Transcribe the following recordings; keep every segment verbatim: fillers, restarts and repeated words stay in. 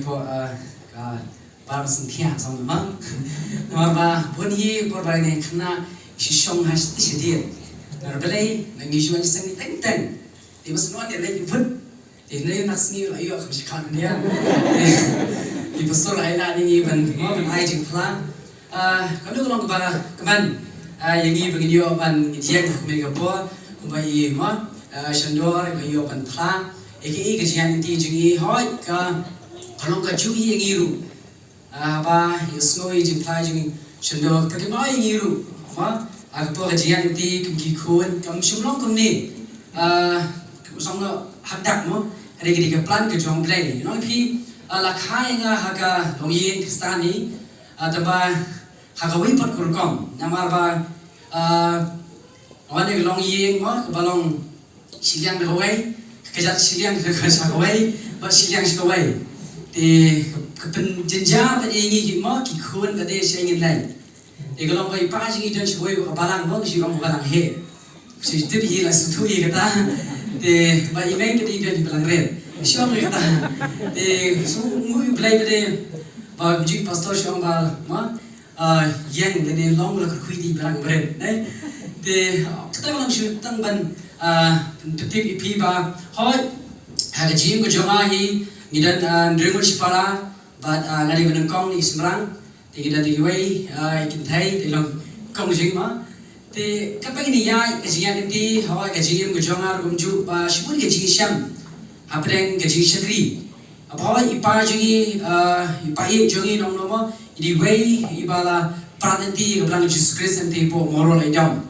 Ko, ah, ka bar sngewthuh song ma. Namar ba bun hi por ba ne khana shi shong ha shi shi dia. Namar balei ngi shu seng teng teng. Te mas nuan ne lei bun. Te ne nak sngi la yu kham shi khan ne. Te pastor ai la ni ban mo ban ai jingphla. Ah, kami ko long ba kman. Ah, ïa ngi ba ngin ïoh ban jiang kumne ka por. Kumba i mo. Ah, shandor ba ïoh ban phla. Ïa ki ka jingïaid lynti jong ngi hoi ka ka long ka jong ngi ïa ngi ruh. Ah, ba ïa sngew ïa jingphla jong ngi shandor ka kynmaw ïa ngi ruh. Mo, ah, ka por ka jingïaid lynti kum ki khun kam shym long kumne. Ah, kam shym long hakdak mo. Hynrei ka dei ka plan ka jong Blei. Nong phi, ah, la kha ïa nga ha ka longïing Khristan hi. Ah, tangba ha kawei pat ka rukom. Namar ba, ah, wan ïa ka longïing mo, kaba long shiliang da kawei, ka jait shiliang ka sha kawei, bad shiliang sha kawei. Te ka, ka pynjynjar pat ïa ngi ki mo, ki khun ka dei sha ïa ngin lei. Te ka long ba i pa jong ngi don sha kawei ka balang mo, shi long ka balang heh. Shi tip hi la sngewthuh hi kata. Te ba i mei ka dei don hi balang red. Shi long hi kata. Te shu ngu i Blei ba dei ba ju pastor shi long ba mo. Ah, ïeng lane long la ka khuid i balang bret ne. Te kata ka long shu tang ban, ah, tip ïa phi ba hoi ha ka jingim ka jong nga hi ngi don, ah, hynriew ngut shipara bad, ah, nga dei ba nyngkong na i shynrang. Te ngi don iwei, ah, i kynthei te long kong jingma. Te katba ngi ïaid ka jingïaid lynti hoi ka jingim ka jong nga ruh kumjuh ba shibun ka jingshem hapdeng ka jingshakri. Haba hoi i pa jong ngi, ah, i pa ïeit jong ngi nong nong mo, i dei iwei i ba la prat lynti ka Balang Jisu Khrist hangtei hapoh Mawroh Laitdom.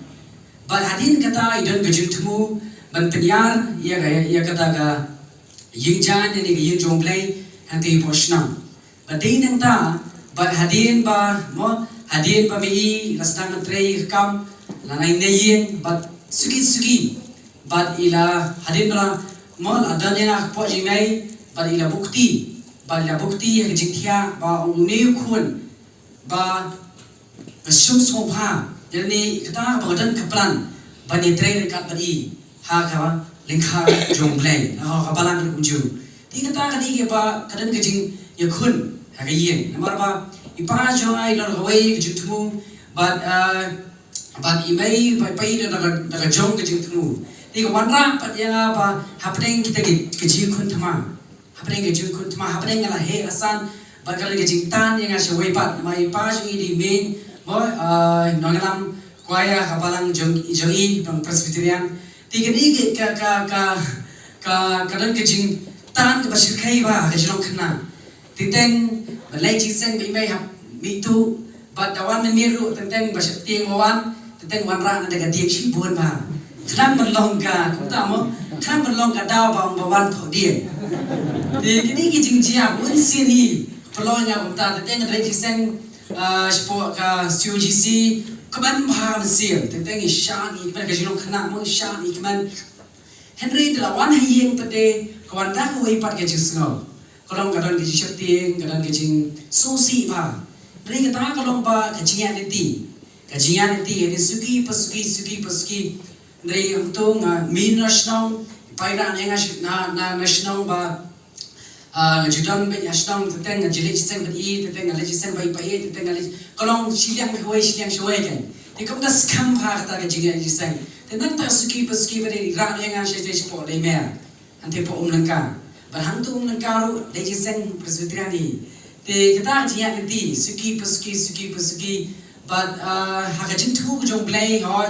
Bad hadien kata i don ka jingthmu ban pynïar ïa ka, ïa kata ka ïing jaiñ ne ka ïing jong Blei hangtei hapoh shnong. Bad dei nangta bad hadien ba mo, hadien ba me i la sdang ban trei ka kam, la nang ïeng bad suki suki. Bad i la hadien ba la mo la don ïa nga hapoh jingmei bad i la buh kti. Bad i la buh kti ïa ka jingthiah ba une u khun ba nga shym sngewbha. Ïa ne kata ba nga don ka plan ban ïatrei ryngkat bad i ha ka lyngkha jong Blei, ha ka balang ruh kumjuh. Te kata ka dei kaba ka don ka jingïakhun ha ka ïing. Namar ba i pa jong nga i don kawei ka jingthmu bad, ah, bad i mei bad i pa i don da ka, da ka jong ka jingthmu. Te ka wanrah pat ïa nga ba hapdeng kita ki, ka jingkhun thma. Hapdeng ka jingkhun thma, hapdeng nga la heh la san bad ka don ka jingtan ïa nga shawei pat. Namar i pa jong i dei i mei mo, ah, nongïalam choir ha ka balang jong, jong i, jong Presbyterian. Te ka dei ka, ka, ka, ka, ka, ka don ka jingtan kaba shyrkhei bha ha ka jinglong khynnah. Teng teng ban leit jingïaseng ba i mei hap mih tuh bad da wan mynmiet ruh teng teng ba sheptieng ba wan, teng teng wanrah na da ka dieng shibun bha. Khnang ban long ka, kumta mo, khnang ban long ka daw ba, ba wan thoh dieng. Te kine ki jingjia bun sien hi pynlong ïa nga kumta, teng teng ban leit jingïaseng, ah, shapoh ka C O G C, kmen bha mynsiem, teng teng i shah i kmen ka jinglong khynnah mo, i shah i kmen. Hynrei da la wan ha ïing pat de ka wan da kawei pat ka jingsngew. Ka long ka don ka jingsheptieng, ka don ka jingsngewsih bha. Hynrei kata ka long ba ka jingïaid lynti. Ka jingïaid lynti, ïa ne suki pa suki, suki pa suki. Hynrei hangto nga mih na shnong, i pa i rah ïa nga na, na, na shnong ba, ah, nga ju don beit ha shnong, teng teng nga ju leit jingïaseng bad i, teng teng nga leit jingïaseng bad i pa i, teng teng nga leit, ka long shiliang kawei, shiliang shawei kan. Te kumta skhem bha kata ka jingïaid jingïaseng. Te nangta suki pa suki ba dei i rah ïa nga sha sha shapoh Dei Mer. Hangtei hapoh Umlyngka. Bad hangto Umlyngka ruh dei jingïaseng Presbyterian hi. Te kata ka jingïaid lynti, suki pa suki, suki pa suki. Bad, ah, ha ka jingthmu ka jong Blei hoi,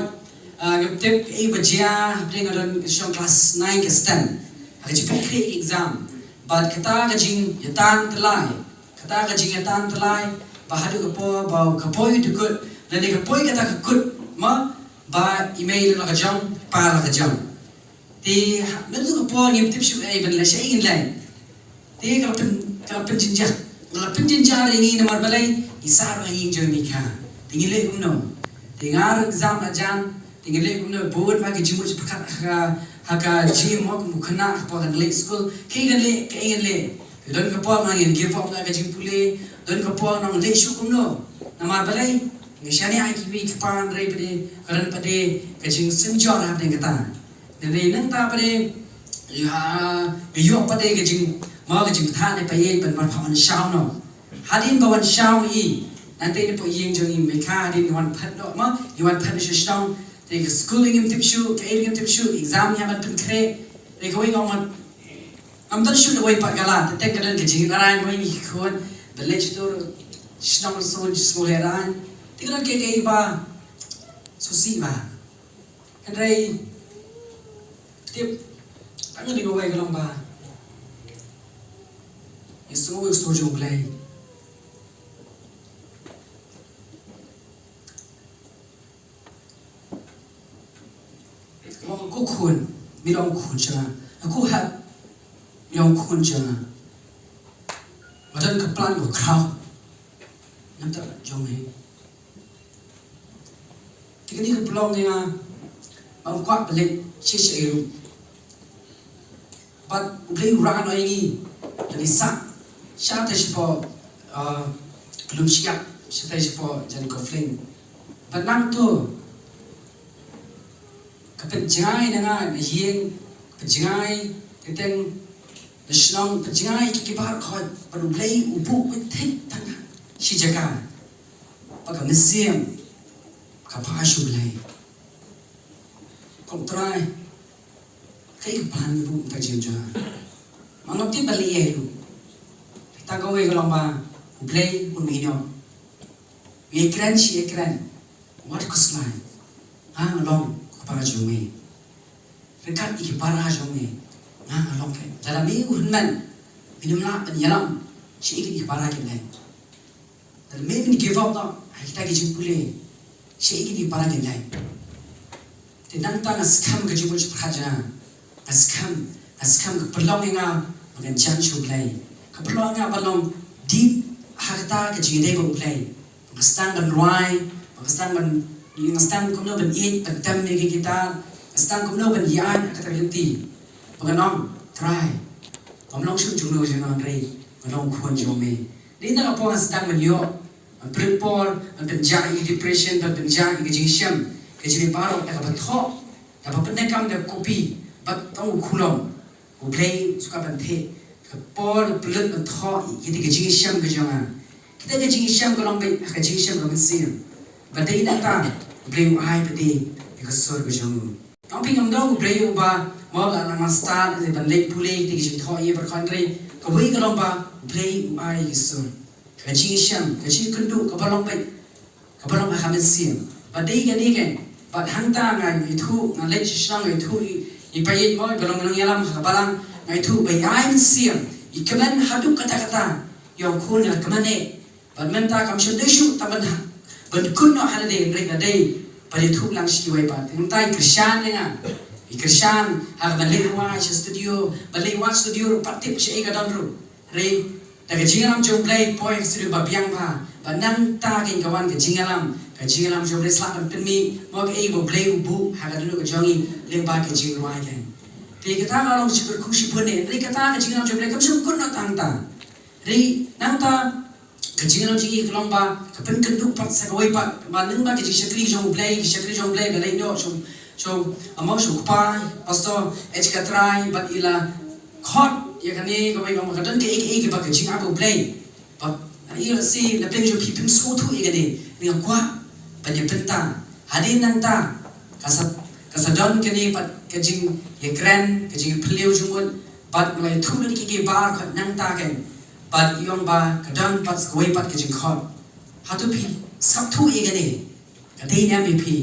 ah, ngam tip kaei ba jia, hapdeng nga don shong class nine class ten. Ha ka jingpynkhreh exam. Bad kata ka jingïatan tyllai. Kata ka jingïatan tyllai. Ba haduh ka por, ba ka poi u dkut. Lane ka poi kata ka kut. Ma, ba i mei la ka jong, pa la ka jong. Te, ha, naduh ka por ngim tip shuh ei ban leh, shaei ngin leh. Te, ka la pyn, ka la pynjynjar, ka la pynjynjar ïa ngi namar balei, ngi sah ruh ha ïing jong i mei kha. Te ngin leh kumno. Te nga ruh exam la jan, te ngin leh kumno, bun bha ki jingmut jingpyrkhat ha ka, ha ka jingim mo kum u khynnah, ka por kan leh skul, kaei kan leh, kaei kan leh. Te don ka por ma ngin give up na ka jingpule, don ka por nang leh shuh kumno. Namar balei, nga shaniah ïa kiwei ki kpa hynrei pat de, ka don pat de, ka jingsynjor hapdeng kata. Hynrei nangta pat de, ïa, nga ïoh pat de ka jing, Mo ka jingpyntha ne pa ïeit ban wan pha wan shaw noh. Hadien ba wan shaw i, nangta ne pa ïing jong i me ka hadien wan phet noh mo, i wan phet sha shnong. Te ka skul ngim tip shuh, ka ei ngim tip shuh, exam ïa ban pynkhreh. Te kawei ngam, ngam don shuh da wei pat ka la, te teng ka don ka jingïarai mo ïa ngi ki khun, ba leit sha tur shnong sngewsih sngewlehrain. Te ka don ka ei ba sngewsih ba. Hynrei tip, tang ka dei kawei ka long ba ngi sngew ïa ka sur jong U Blei. Mo, ko khun, mi long khun jong nga. Ko hep, mi long khun jong nga. Nga don ka plan, ka khraw. Namar jong me. Te kane ka pynlong ïa nga ba ngam kwah ban leit sha sha ei ruh. Bad U Blei u rah noh ïa ngi ban ïasah shatai shapoh, uh, ka lum shyiap, shatai shapoh Jan Kofling. Bad nangta ka pynjngai na nga na ïing, ka pynjngai teng teng na shnong, pynjngai ki ki baroh khoit, bad U Blei u buh wei thik tang shi jaka. Ba ka mynsiem ka phai sha U Blei. Ko Trai, kaei ka plan ba u tang jingim jong nga? Ma ngam tip ban leh ei ruh. Tang kawei ka long ba U Blei un ïehnoh. Ïakren shi ïakren. Wat khuslai. Nga nga long ka para jong me. Ryngkat ïa ki para jong me nga nga long ka. Lada me u hynmen, me nym lah ban ïalam shaei kine ki para ki Blei. Lada me men give up noh ha kita ki jingpule shaei kine ki para ki Blei. Te nangta nga skhem ka jingmut jingpyrkhat jong nga. Nga skhem, nga skhem ka pynlong ïa nga ba ngan jan sha U Blei. Ka pynlong ïa nga ban long deep ha kata ka jingïadei bad U Blei. Nga sdang ban rwai, nga sdang ban, nga sdang kumno ban ïeit, ban tem ïa ki guitar, nga sdang kumno ban ïaid ha kata ka lynti. Ba ngan ong, Trai, ngam long shuh jong no jong no hynrei nga long khun jong me. Dei na ka por nga sdang ban ïoh, ban pynlut por, ban pynjah ïa ka depression, ban pynjah ïa ka jingshem, ka jingim baroh da kaba thoh, da kaba pyndonkam da ka kopi bad tang u khulom. U Blei u sngewbha ban theh ka por, u pynlut ban thoh ïa kita ka jingshem ka jong nga. Kita ka jingshem ka long beit ka jingshem ka mynsiem. Ba dei nangta U Blei u ai pat ïa ka sur ka jong u. Tang phi ngam dei U Blei uba mo la nang stad ban leit pule kita ki jingthoh ïa ba khon rei. Kawei ka long ba U Blei u ai ïa ka sur. Ka jingshem, ka jingkynduh kaba long beit, kaba long ha ka mynsiem. Ba dei kane keiñ, bad hangta nga ithuh, nga leit sha shnong nga ithuh i, i payet mo, i ba long nongïalam ha ka balang, nga ithuh ba i ai mynsiem, i kmen haduh katta katta, ïa u khun nga la kmen eh. Bad mynta kam shym dei shuh tang ban ha, ban kut noh ha lade, hynrei nga dei ban ithuh lang sha kiwei pat. Te mynta i kyrshan ïa nga, i kyrshan ha ka ban leit rwai sha studio, ban leit wad studio ruh pat tip shaei ka don ruh. Hynrei da ka jingïalam jong U Blei poi ha ka studio ba biang bha. Bad nangta keiñ ka wan ka jingïalam, ka jingïalam jong U Blei sla ban pynmih mo kaei ba U Blei u buh ha ka dohnud ka jong ngi lyngba ka jingrwai keiñ. Te kata ka long shibun, shibun ne, hynrei kata ka jingïalam jong U Blei kam shym kut noh tang ta. Hynrei nangta ka jingïalam jong ngi ka long ba ka pynkynduh pat sa kawei pat, ba lyngba ka jingshakri jong U Blei, ka shakri jong U Blei ba leit noh sha, sha, amo sha u kpa Pastor H K Trai, bad i la khot ïa kane kawei, ba ka don kaei kaei kaba ka jingïap U Blei. Bad ïa la si na pdeng jong phi phim sngewthuh ïa kane, nga kwah ban ïa pynta. Hadien nangta ka sa, ka sa don kane pat ka jingïakren, ka jingïaphylliew jingmut, bad nga la ïathuh na ki, ki bar khot nangta keiñ. Bad i ong ba ka don pat kawei pat ka jingkhot. Hato phi sngewthuh ïa kane? Ka dei ne em ïa phi?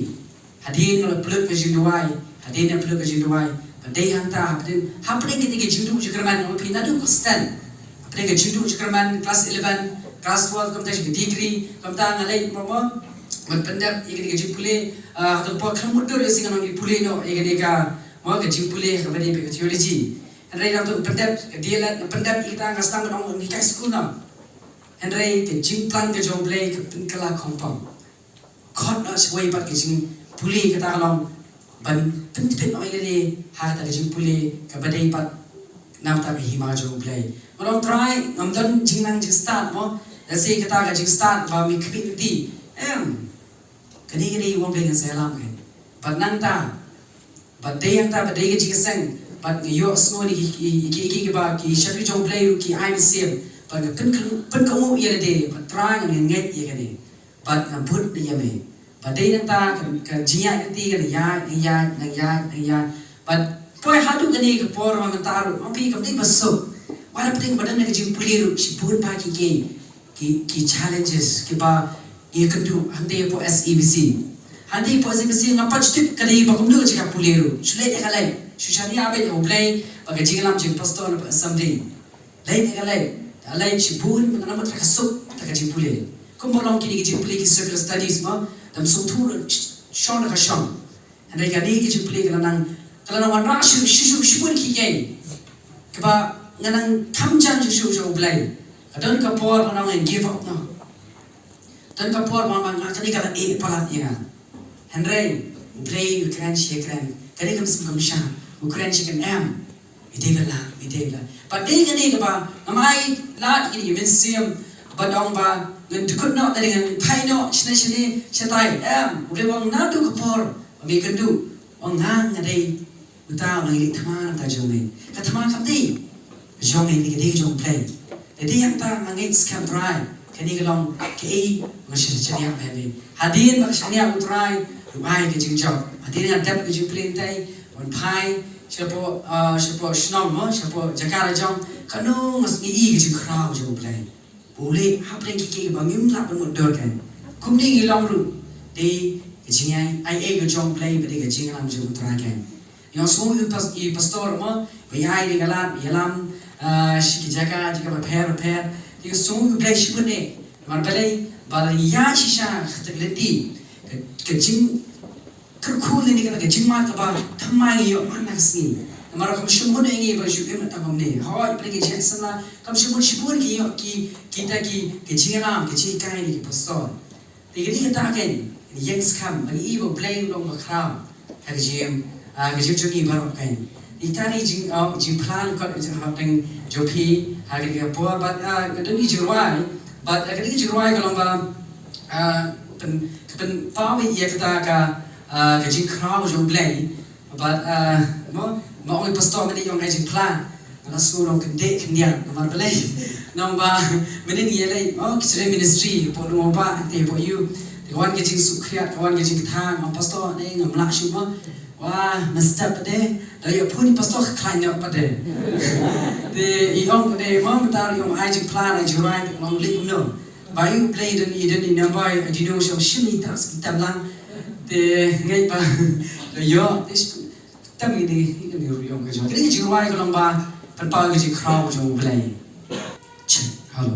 Hadien nga la pynlut ka jingduwai, hadien nga la pynlut ka jingduwai. Ka dei hangta hapdeng, hapdeng kine ki jingduh jingkyrmen, ong phi naduh ka stand. Hapdeng ka jingduh jingkyrmen class eleven, class twelve, kumta ka degree, kumta nga leit mo mo. Ngan pyndep ïa kine ki jingpule, ah, hato por khlem mutdur ïa si nga nang pule noh ïa kine ka, mo ka jingpule kaba dei ka theology. Hynrei nangta pyndep ka D L Ed, pyndep ïa kita nga sdang ban ong ngi kai skul noh. Hynrei ka jingplan ka jong U Blei ka pynkylla khongpong. Khot noh sa kawei pat ka jingpule kata ka long ban pyntbit noh ïa lade ha kata ka jingpule kaba dei pat na bynta ka hima jong U Blei. Nga ong Trai ngam don jingnang jingstad mo. Lehse kata ka jingstad ba me khmih lynti. Em. Kane kane U Blei ngan sa ïalam keiñ. Bad nangta Ba dei hangta, ba dei ka jingïaseng, Bad nga ïohsngew ïa ki, ki, ki, ki, kiba, ki shakri jong U Blei ruh ki ai mynsiem. Bad nga pyn, pynkohnguh ïa lade, bad Trai nga ngeit ïa kane. Bad nga bud na ïa me. Bad dei nangta ka, ka jingïaid lynti ka nang ïaid, nang ïaid, nang ïaid, nang ïaid. Bad poi haduh kane ka por ma mynta ruh, ma phi kam dei ba suk. Wat la pdeng ba don ka jingpule ruh, shibun bha ki, ki, ki, ki challenges, kiba ïakynduh, hangtei hapoh S A B C. Hangtei hapoh S A B C nga pat shu tip ka dei ba kumno ka jingpule ruh. Shu leit ïa ka leit. Shu shaniah beit ïa U Blei, bad ka jingïalam jong u pastor na Assembly. Leit ïa ka leit. Te leit shibun, mynta nga mut ka suk, ta ka jingpule. Kumba long kine ki jingpule ki circle studies mo, dang sngewthuh ruh shong da ka shong. Hynrei kane ka jingpule ka la nang, ka la nang wanrah shuh, shuh, shuh, shibun ki kiei. Kaba nga nang kham jan shuh shuh sha U Blei. Ka don ka por ba nga nang give up noh. Don ka por ba nga, nga kane ka la eh palat ïa nga. Hynrei U Blei u kren shi kren. Kane kam sngewsih kam shah. U kren shi kan em. Mi dei ba la, mi dei ba la. Bad dei kane kaba nga ai lad ïa kine ki mynsiem ba dang ba ngan dkut noh, dei ngan phai noh shane shane shatai. Em, U Blei u ong naduh ka por ba me kynduh, u ong nga nga dei uta uba ngi leit thma na ka jong me. Ka thma kam dei ka jong me, ka dei ka jong U Blei. Te dei hangta nga ngeit skhem Trai, kane ka long kaei nga shaniah, shaniah ba me. Hadien ba ka shaniah U Trai u ai ka jingjop. Hadien nga dep ka jingpule tei, wan phai shapoh, ah, shapoh shnong mo, shapoh jaka la jong, kano nga sngew i ka jingkhraw jong U Blei. Ba u leh hapdeng ki kiei ba ngim lah ban mutdur kein. Kumne ngi long ruh. Dei ka jingïaid, ai ei ka jong U Blei, ba dei ka jingïalam jong U Trai kein. Ïa nga sngew ïa u pas-, ïa u pastor mo, ba ïa ai ïa ka lad, ïalam, ah, sha ki jaka, jaka bapher bapher. Ïa nga sngew ïa U Blei shibun eh. Namar balei, ba la ïa shisha kata ka lynti. Ka, ka jing kyrkhu lane kata ka jingmut kaba thymmai ngi ïoh man la ka sngi. Namar kam shym mut ïa ngi ba shu im tang kumne. Hooid, pyrshah ki jingïaid samla, kam shym mut shibun ki ïoh ki, kita ki, ki jingïalam, ki jinghikai na ki pastor. Te ka dei kata kein, ïeng skhem, ba ngi i ba U Blei u long ba khraw ha ka jingim, ah, ka jingim jong ngi baroh kein. Ita ni jing, ah, jingphla lyngkot jong hapdeng jong phi ha kane ka por, bad, ah, ka don ki jingrwai, bad, ah, ka don ki jingrwai ka long ba, ah, pyn, ka pynpaw ïa kata ka, ah, ka jingkhraw jong U Blei. Bad, ah, mo, ma ong i pastor mynta i ong ai jingphla. Nga la sngew long kyndit khyndiat, namar balei? Namar ba mynta ngi ïaleit, mo, ki sdang ministry, hapoh lum u bah, te hapoh ïew. Te ka wan ka jingsukhriat, ka wan ka jingkthang, mo, pastor, ne ngam lah shuh mo. Wah, mynstep pat de, da ïa phone i pastor ka khlaiñ noh pat de. Te i ong pat de, mo, mynta i ong ai jingphla, ai jingrwai, te nga ong leit kumno. Ba ïa U Blei don, i don i number, i don i shong shim i tak, i tam lang. Te ngeit ba, da ïoh, te Tam ngi dei, ngi dei ruh ïa ka jong. Ka dei ka jingrwai ka long ba pynpaw ka jingkhraw ka jong U Blei. Chin, hello.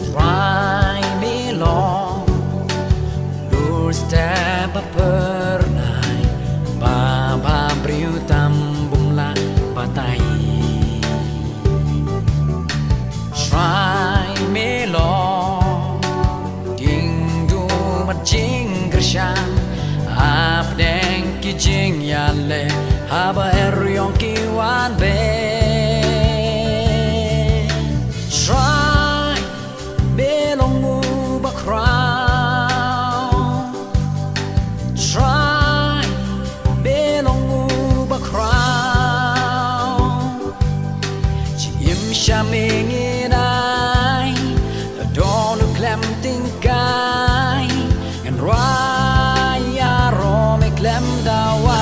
Trai me long lur step ba pyrnai, ba, ba briew tam bym lah batai. Trai me long ding duh bad jingkyrshan hapdeng ki jingïaleh haba eriong ki wan beh. Trai me long uba khraw. Trai me long uba khraw. Jingim sha me ngin ai, don u khlem tyngkai, ngan rwai ïaroh me khlem dawa.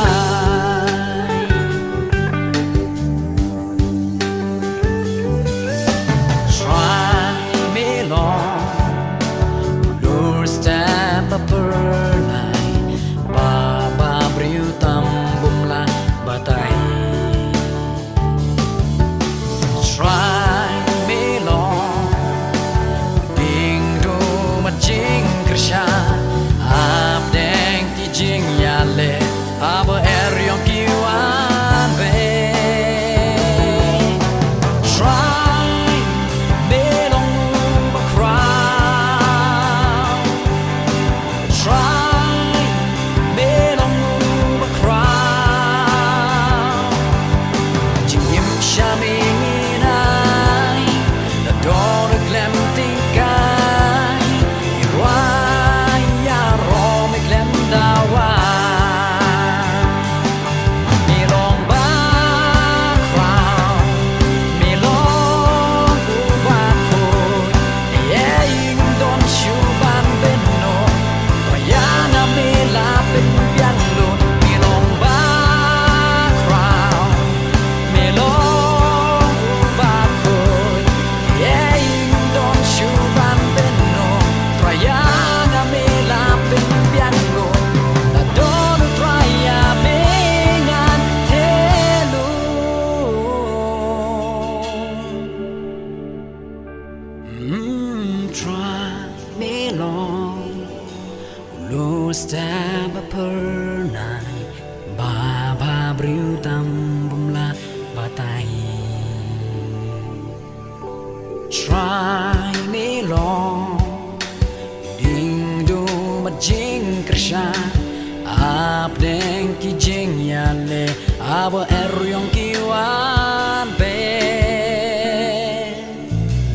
Aba eriong ki wan be.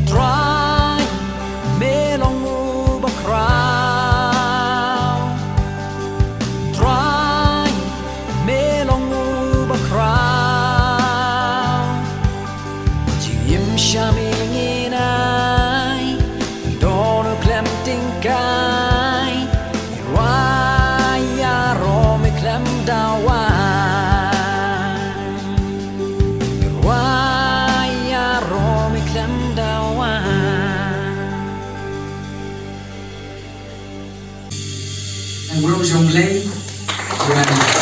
Trai, me long u ba khraw. Trai, me long u ba khraw. Jingim sham ing inai. Don u khlem tingkai. Rwai ïaroh me khlem dawa. Rwai ïaroh me khlem dawa. Ngan burom shong Blei. Amen.